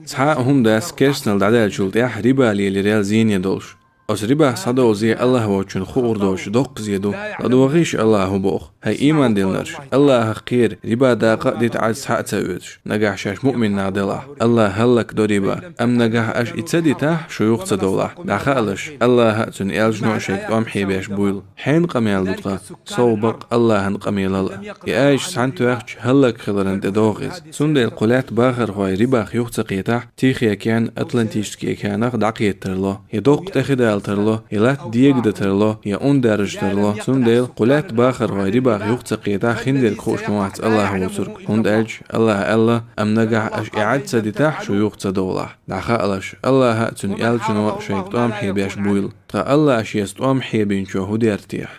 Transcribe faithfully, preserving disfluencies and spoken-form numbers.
Цхьа а хӀума дац керстанал дӀадаьллачул тӀехь риба лелаяр зене долуш. Оцу рибах схьадовла зе Аллахь воцчунна хуур доцуш доккха зе ду. ЛадогӀийша Аллахьо боху: «ХӀай ийман диллинарш, Аллахьах кхера, риба дакъа а дита Ӏад схьа а ца оьцуш, нагахь шаьш муъмин нах делахь, Аллахь хӀаллакдо риба. Амма нагахь аша и ца дитахь, шу юха ца довлахь. ДӀахаалаш, Аллахьа а, цуьнан элчано а шайга тӀом хьебеш буйла». Хьенан къамел ду тхан? Сов бакъ Аллахьан къамелал а. И аьлча цхьаьна тоьхча хӀаллакхиларан тӀе догӀу иза. Цундела кху лаьтта бахархой рибах юха ца кхетахь, Тихий океан Атлантический океанах дӀакхета тарло, я доккха тӀехидала тарло, я латта дегадан тарло, я ундаржа тарло. Цундела кху лаьтта бахархой рибах юха ца кхетахь, хиндерг хууш ма вац Аллахь воцург. ХӀунда аьлча Аллахьа аьлла: «Амма нагахь аша и Ӏад ца дитахь, шу юха ца довлахь. ДӀахаалаш, Аллахьа а, цуьнан элчано а шайга тӀом хьебеш буйла. Тхан Аллахь шеца тӀом хьебинчо хӀун дер техьа?»